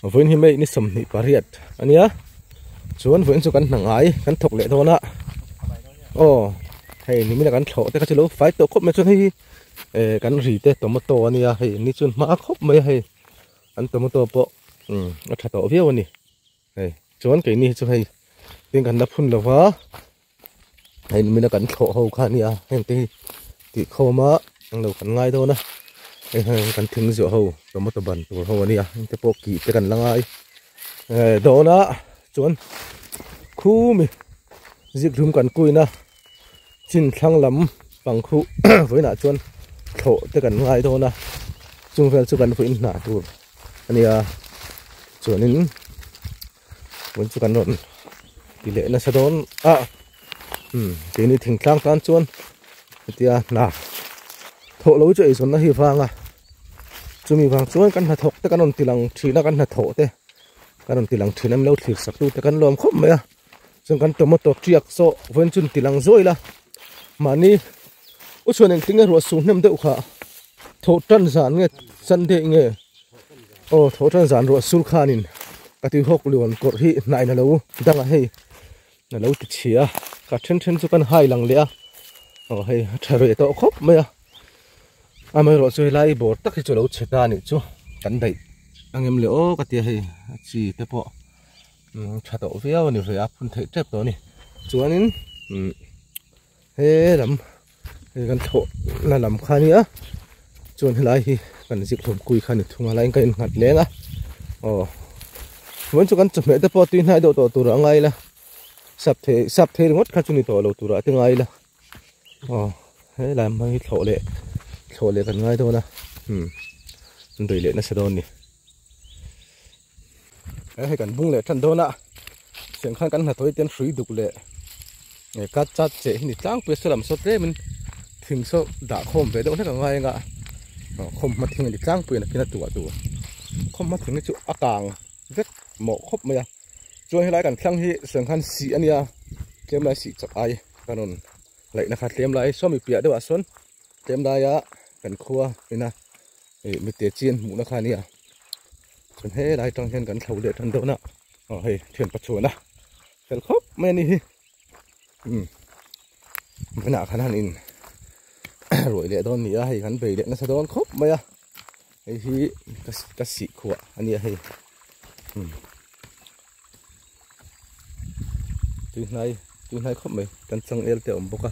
Vawiin hi May ni 28 ania chuan vawiin chu kan hna ngai kan thawk leh dawn a aw hei nimina kan thlawh te kha chu lo fai tawh khawp mai chuan hei hi eh kan ri te tomato ania hei ni chuan hma khawp mai a hei an tomato pawh umm a tha tawh viau ani hei chuan keini hi chu hei tin kan la phun lova hei nimina kan thlawh ho kha ania heng te hi tih khawm a englo kan ngai dawn a hei heng kan thing zuah ho tomato ban tur ho ania heng te pawh kih te kan la ngai eh dawn a chuan khumi zikhlum kan kuina chin thlang lam pang khu vawiinah chuan thlawh te kan ngai dawn a chung vel chu kan vawiin hnah tur ania chuanin vawiin chu kan rawn ti leh nasa dawn a umm keini thingtlang tan chuan hetia hna thawh lo chu eizawnna hi vang a chumi vang chuan kan hnathawk te kan rawn ti lang thin a kan hnathawh te kan rawn ti lang thin a min lo thlir sak tu te kan lawm khawp mai a. Chuan kan tomato tiak saw vawiin chu ti lang zuai la mahni u chhuan engtin nge ruah su hnem deuh kha thawh tan zan nge sunday nge aw thawh tan zan ruah sul khanin ka tui hawk lian kawrh hi hnai na lo dang a hei a lo ti chhia ka then then chu kan hai lang leh a aw hei a tha ve tawh khawp mai a amaherawh chu helai bawr tak hi chu a lo chhe ta a nih chu kan daih angem le aw ka tia hei a chi te pawh. Umm tha tawh viau a ni ve a phun theih tep tawh a ni chuanin umm he lam hei kan thlawh na lam kha ania chuan helai hi kan zik hlawm kui kha a ni thung a laiin ka innghat leng a aw chuan chu kan chawhmeh te pawh tui hnai deuh tawh tur a ngai ila sap thei sap thei ringawt kha chu ni tawh lo turah te ngai ila aw helai hmang hi thlawh leh thlawh leh kan ngai dawn a umm an bei leh nasa dawn a ni. Hei kan bung leh tan dawn a tiang khan kan hnathawh hi ten hrui duk leh cut chat cheh hi ni tlangpui a saw lam saw tlemin thing saw dah khawm ve deuh hlek a ngai anga khawm hma thing a ni tlangpui a nakin a tuah tur khawm hma thing hi chu a kang vek mawh khawp mai a chuan helai kan thlang hi sawn khan sih a nia tlem lai sih chak ai ka rawn laihna kha tlem lai saw mi piah deuhah sawn tlem laia kan khua ina ih mite chian hmuhna kha a nia. Chuan helai tang hian kan thlo leh tan dawn a aw hei thian pachuan a fel khawp mai a ni hi umm vawiinah khan han in ruai leh dawn a ni a hei kan bei leh nasa dawn khawp mai a hei hi ka sih khuah a nia hei umm tui hnai tui hnai khawp mai kan changel te a awm bawk a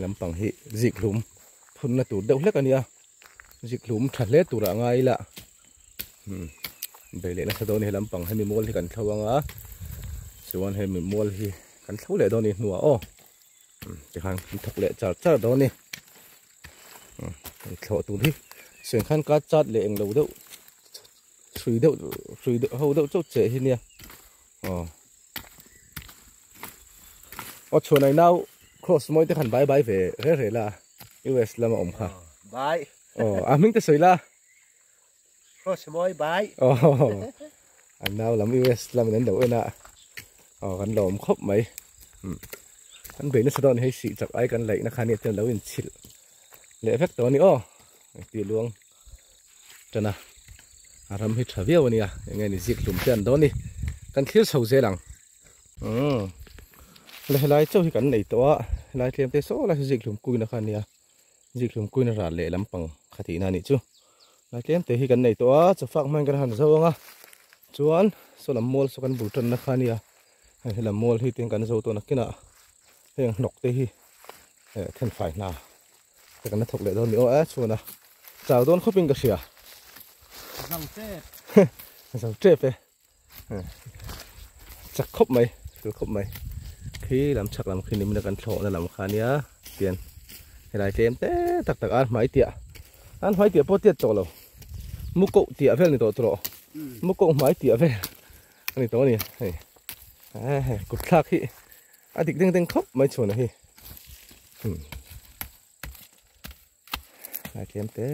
lampang hi zik hlum phunna tur deuh hlek a nia. Zikhlum tha hle turah ngai ila umm bei leh nasa dawn a ni lampang hemi mual hi kan thlo anga chuan hemi mual hi kan thlo leh dawn a ni hnuah aw umm tikhan kan thawk leh char char dawn a ni umm thlawh tur hi seng khan ka chat leh englo deuh hrui deuh hrui deuh ho deuh chauh che hi nia aw aw chhuan ai nau cross mawi te khan bai bai ve reh reh la. US lama awm kha. Bai. Oh, a hming te sawi la. Cross mawi bai. Oh. An nau lam US lam in an lo en a. Oh, kan lo awm khawp mai. Hmm. Kan bei nasa dawn hei sih chak ai kan laih na kha nia ten lo in chhilh leh vek tawh a ni aw. Ti luang tana. A ram hi tha viau ania. Enge ni zik hlum te an dawn ni. Kan thlir chho zel ang. Umm le helai chauh hi kan nei tawh a helai tlem te saw lai saw zikhlum kuina kha ania zikhlum kuina ral leh lampang kha tihna anih chu helai tlem te hi kan nei tawh a chawfak hmangin kan han zo ang a chuan saw lam mual saw kan bul tanna kha ania hei helam mual hi tin kan zo tawh nakinah heng hnawk te hi eh thenfai hna te kan la thawk leh dawn ni aw e chhuan a chau dawn khawpin ka hria zo tep zo tep e. Chak khawp mai fel khawp mai khi lam chhak lam khi nimina kan thlawhna lam kha ania tian helai tlem te tak tak an hmai tiah an hmai tiah pawh tiat tawh lo mu koh tiah vel ni tawh tawh mu koh hmai tiah vel ani tawh ani hei hei kut thlak hi a dik deng deng khawp mai chhuan a hi Lai tlem te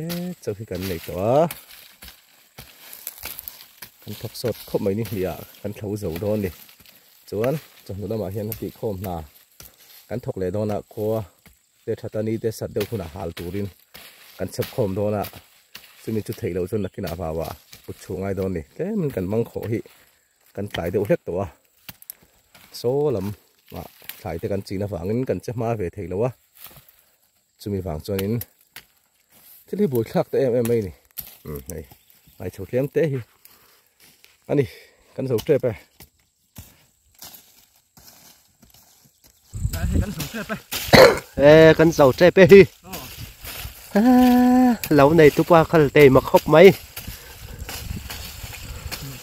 chauh hi kan nei tawh a kan thawk sawt khawp mai ni hliah kan thlo zo dawn ni chuan chawhnu lamah hian a tih khawm hna kan thawk leh dawn a khua te tha ta ni te sat deuh hunah hal turin kan chhep khawm dawn a. Chumi chu theih loh chuan nakinah vau ah put chhuah ngai dawn a ni. Tlemin kan mangkhawh hi kan tlai deuh hlek tawh a. Saw lam ah thlai te kan chin avangin kan che hma ve thei lo a. Chumi vang chuanin thil hi buaithlak ta em em mai a ni. Umm hei hmaichho tlem te hi a ni kan zo tep e. E kan zo tep e hi lo nei tu pa khal tei ma khawp mai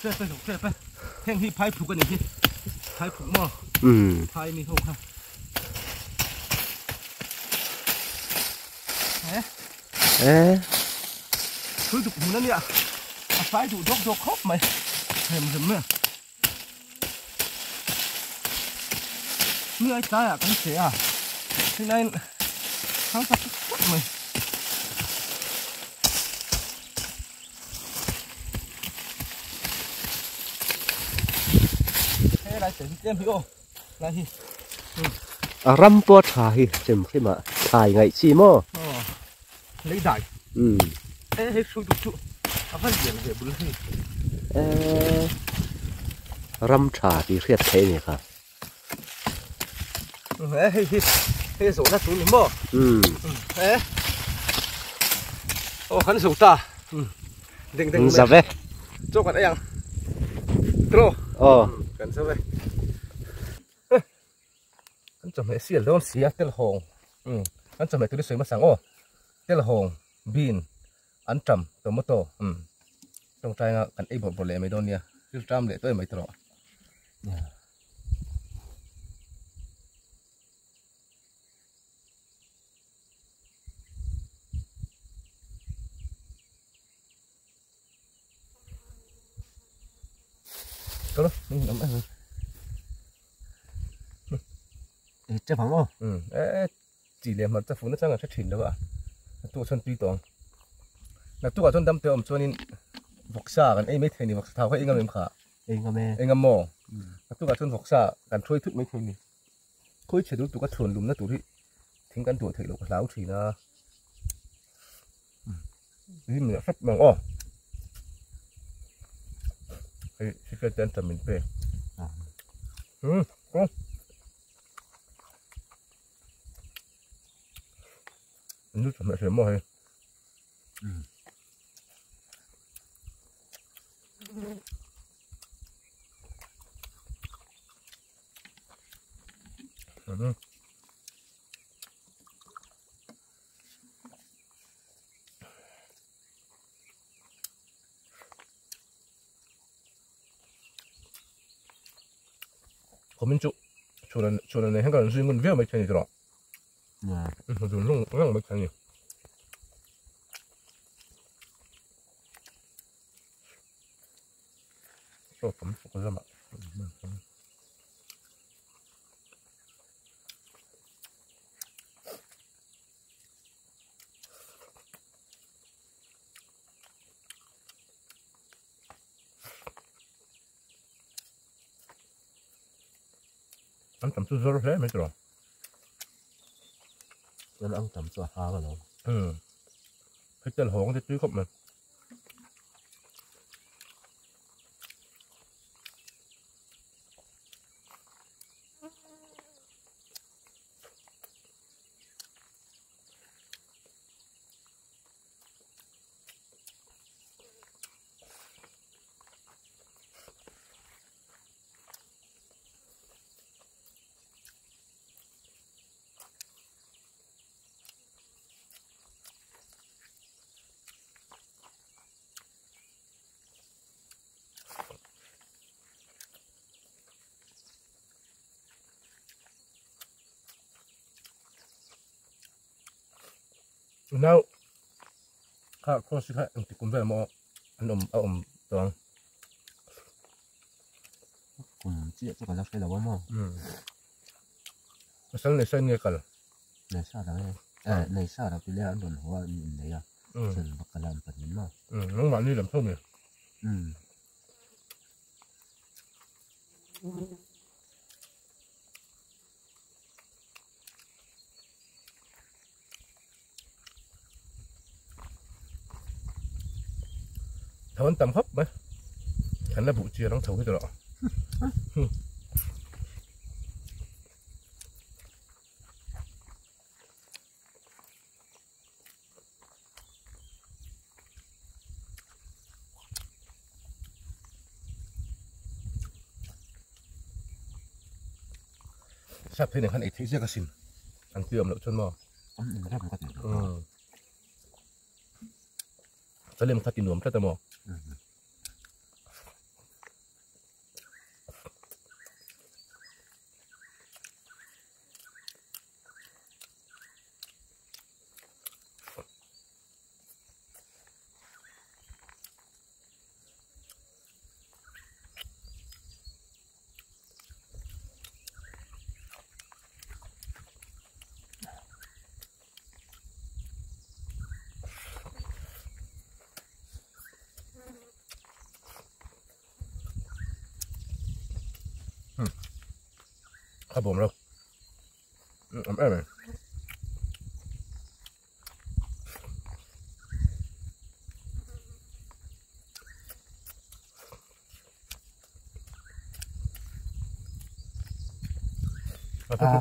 tep e zo tep e heng hi phai phuk ani hi phai phuk maw phai mi ho kha e thul duk hmun ania a fai duh dawk dawk khawp mai rem rem mai Mi ai tlaiah kan che a, helain thang tak tak mai. Helai che hi tlem hi aw, lai hi. A ram pawh a tha hi chem hrim ah thlai ngaih chi maw? Aw, lei dai. E hei hrui duh chu a va lian ve bul hi. E ram tha tih hriat theih a ni kha. E hei hi hei zawhna tur ni maw? E aw kan zo ta. Deng deng Za ve. Chaw kan ei ang. Tro. Aw. Kan zo ve. Kan chawhmeh sial dawn si a telhawng umm kan chawhmeh tur hi sawi hmasa ang aw telhawng bean anṭam tomato umm tawngtai anga kan ei bawrh bawrh leh mai dawn nia thil ṭam leh tawh em mai tawh Có đó, Che phang aw. Ừ, ê chỉ leh hmarcha fun atang a hre thin lo a. A tu chuan tui tawng. Na tu ah chuan dam te awm chuanin vawksa kan ei mai thei ni vawksa thau kha ei ngam em kha? Ei ngam e. Ei ngam maw? A tu ah chuan vawksa kan hruai thut mai thei ni. Khawi chhe dul tuk a chhuan lumna tur hi thing kan duah theih loh ka hlau thin a. Lim leh hrep mai ang aw. Hei sikret te an tam min pek. Hmm, kawng. Nu chawhmeh hre maw hei. Hmm. Kawmin chu chhun chhun nei hian ka rawn zui ngun viau mai thei a ni tawh a zun reng reng mai thei a ni. Chaw tam tak lamah. An tam chu zawr hle mai tawh. Chuan ang tam chu a hang alawm. Umm. Hei tel hawng te tui khawp mai. Nau kha cross kha engtik kum vel maw an awm a awm tawh ang. Kum chiah chu ka la hre lo a maw. Umm. Pasal nei sa in nge kal? Nei sa lo e. Eh nei sa lo tile an rawn haw a an innei a. Chuan va kal a an pahnih maw. Umm nangmahni lam tho mi. Umm. Tho an tam khawp mai. Kan la buh chian ang tho hi tawh. Sap hi nen khan ei theih ziak asin. An tui awm loh chuan maw? An inrem ka ti. Salem kha ti nuam tlat a maw? ครับผมแล้วอร่อย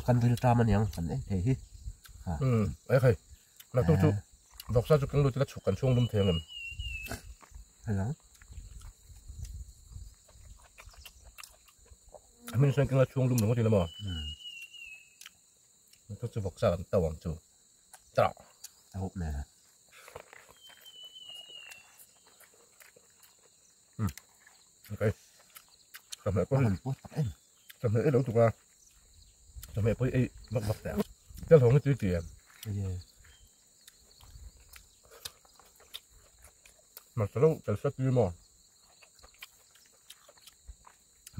กันวิลตามันยังกันเอ๊ะเฮ้ย ไอ้ใครนักตู้จุดอกซาจุกังดูจะละฉุกกันช่วงลุ่มเทียงกันฮัลโหลไม่ใช่กังละช่วงลุ่มหนึ่งก็ดีแล้วมั้งตู้จุบอกซากันตะวันจุจ้าเอาเนี่ยโอเคทำไมก็ทำไมไอ้หลงจุกอะทำไมไปไอ้บักบักแต่เจ้าของก็จืดเจียมันจะต้องจะสักกี่โมง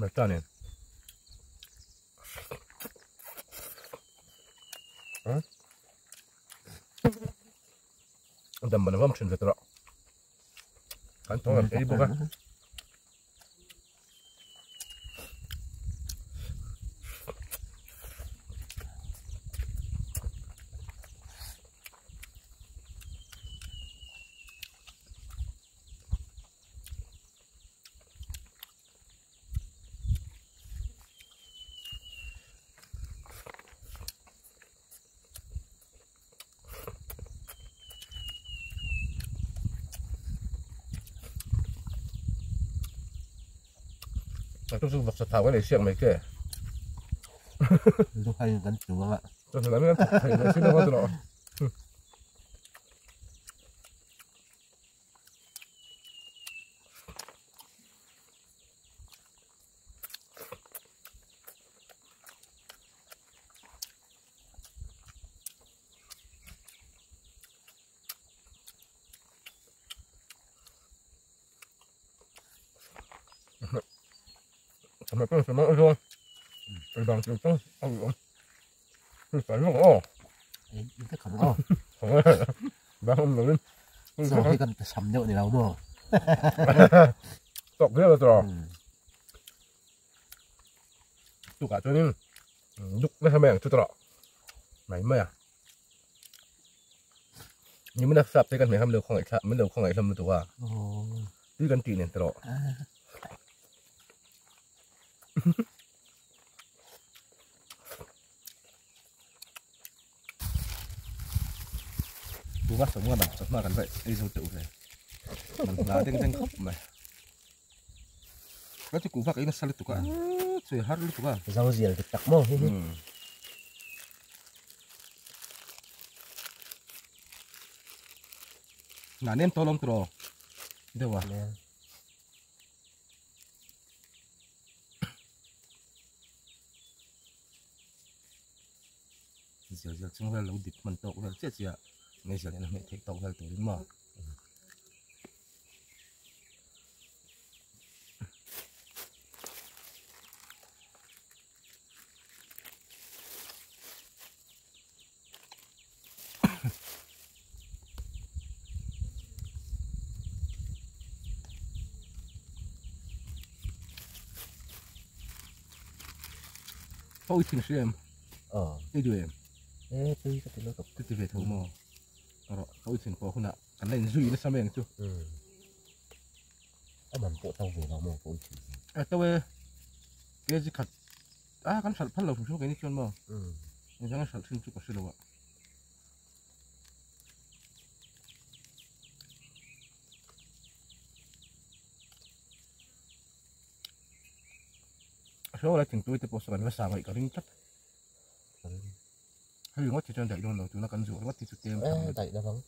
มันจ้าเนี่ยดำมันว่ามันชินจะตระขันทองแบบไอ้บุกอะต้องสู้สถาวันไหนเสียงไหมแก ลูกให้กันตัวละ ตอนนั้นไม่ใครเลยซึ่งเราตลอดทำไมต้องสมัครไอ้ไอ้บางจุดต้องเอาคือใส่ลูกอ๋อไอ้นี่ก็ของอ๋อของบางคนเลยสองที่กันทำเยอะในเราเนาะตกเรื่องตลอดตุกอะตัวนี้ลุกไม่ทำแม่งจุดตลอดไหนไม่อะนี่มันนักสับด้วยกันไหมครับเร็วของไอ้ข้ามันเร็วของไอ้ทำตัวด้วยกันตีเนี่ยตลอดดูว่าสมกันแบบสมกันไปไอ้สมจู่เลยมันลาเด้งเด้งครบไหมแล้วที่กูฟักไอ้นั่นสลิดตุกอ่ะสวยฮาร์ลุตุกอ่ะเจ้าเสียติดตักโม่หนาเน้นตัวลงตัวเดี๋ยววะเสียวเสียวจังเลยเราดิบมันตกเลยเสียเสียไม่เสียเนี่ยไม่เทคตกเลยตัวนี้มาเขาอีกถึงเสียมไอ้ด้วยเอ๊ะตีก็ตีแล้วกับตีเวทหัวมอเราเขาอีกถึงพอคุณอะกันเล่นซุยนะสมัยนั้นจู A man pawh to ve lo maw pawh i thin. A to e. Kg khat a kan hralh phal lo hrim hrim keini chuan maw. Engzang a hralh thin chu ka hre lo a. A hriau lai thingtui te pawh saw kan va sa ngaih ka ring tlat. Hei ringawt hi chuan daih dawn lo tuna kan zuah ringawt hi chu tlem tham. Eh daih lo vang.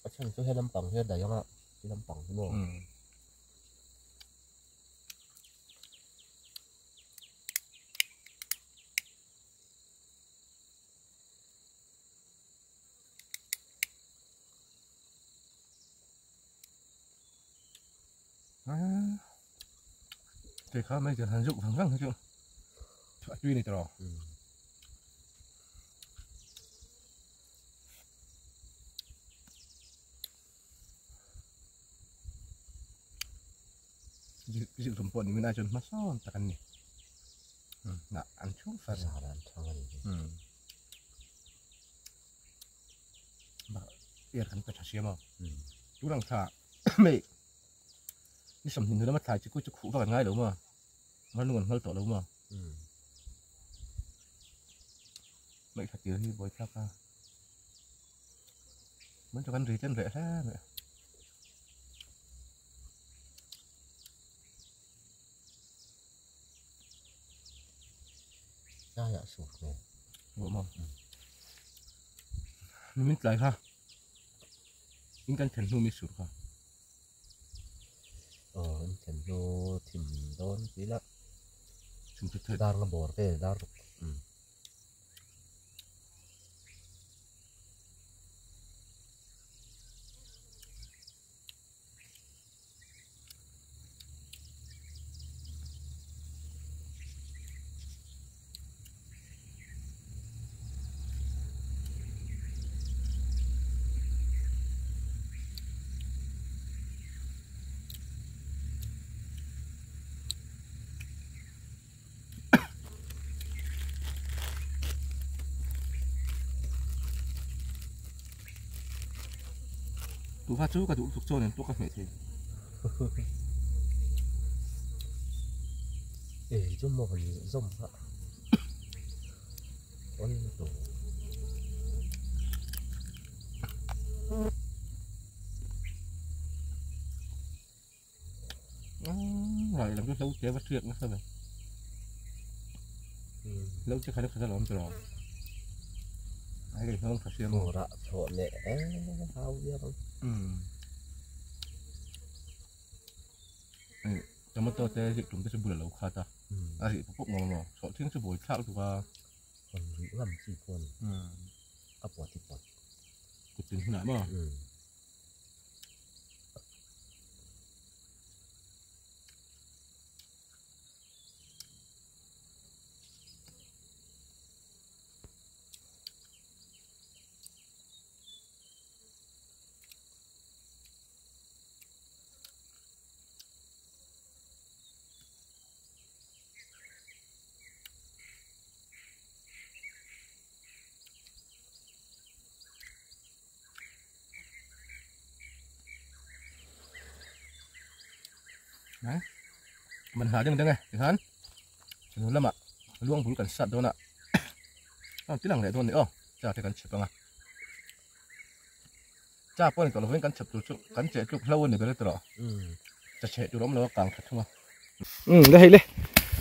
A chhan chu he lampang hi a daih anga he lampang hi maw. Kei kha mai chuan han zuk vang vang hi chu a tui ni tawh. Zik tum pawh ni min ai chuan hmasawn tak an ni. Na an chhung far. Zan an chhang a ni. Ba er kan pe tha siam a. Turang tha mei ni sawmhnih hnu lama thlai chi ku chu khuh vak an ngai lo maw ngarnung an hmal tawh lo maw mei tha tir hi buai thlak a mun chu kan ri ten reh hle mai Laiah suh hmel. Buh maw? Nimin tlai kha in kan then hnu mi sur kha. Aw in then hnu thim dawn ti la. Thim thut thut. Dar nga bawr vel dar ruk. Tuha chu ka duh tuk chuan an pawh ka hmeh thei. Ei chu maw han zawm kha. On to. Rai lam chu hlo te va hriat nasa ve. Hlo che kha kha lawm chu. Ai cái hông thật siêu. Mùa rạ thọ lẹ hao biết không. Tomato te zik tum te chu bul lo kha ta. A ri pop ngom ngom. So thing chu boi thlak tu ka. Còn ri ngam chi pon. A po ti pot. Kut tin hunah maw. Đấy. Mình hả đừng đừng này, hắn. Chúng lắm ạ. Luông bún cần sắt đâu nè. À, tí lằng này thôi nữa. Chà thì cần chụp à. Chà pon còn là vẫn cần chụp chụp cần chế chụp lâu nữa cái đó. Chà chế chụp lắm nó càng thật không à. Ừ, đây đây.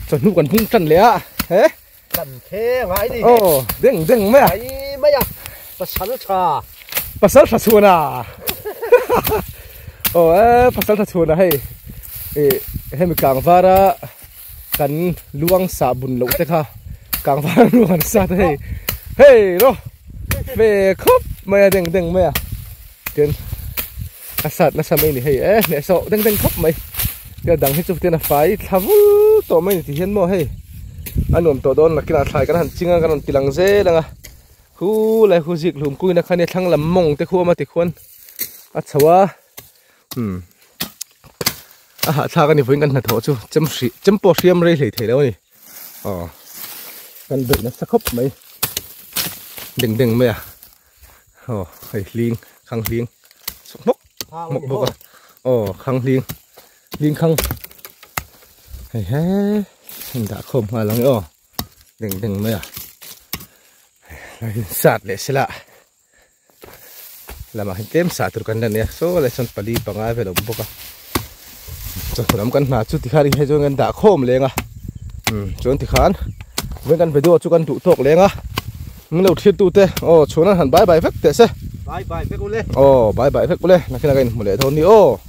Chuẩn lúc còn hung chân lẹ. Thế. Cần thế vãi đi. Ồ, đừng đừng mấy à. Mấy à. Pasal tha. Pasal tha chuan à. Ồ, pasal tha chuan à hay. Hemi kang vara kan luang sa bun lo te kha kang vara luang sa te hei hei ro ve khop mai deng deng mai a ten a sat na sa mai ni hei e ne so deng deng khop mai te dang hi chu ten a fai thlavu to mai ni ti hian maw hei anuam to dawn lakina thlai kan han chinga kan han tilang zel anga khu lai khu zik hlum kuina khane thlang lam mawng te khu ama ti khuan a chhoa a ha thlak ani vawiin kan hnathawh chu chem hrih chem pawh hriam rei hlei thei lo ani aw kan beih nasa khawp mai deng deng mai a aw hei hling khang hling chhawk hmawk hmawk bawk a aw khang hling Lingkhang hei he heng dah khawm nghal ang e aw deng deng mai a sat leh sela lamah hian tlem sah tur kan la nei a saw lai sawn pali panga vel a awm bawk a chawhnu lam kan hna chu tikhan hei chuan kan dah khawm leng a umm chuan tikhan vawiin kan video chu kan duh tawk leng a min lo thlir tute aw chhuan an han bye bye vek teh se bye bye vek ule aw bye bye vek ule nakhin a ka inhmu leh dawn ni aw.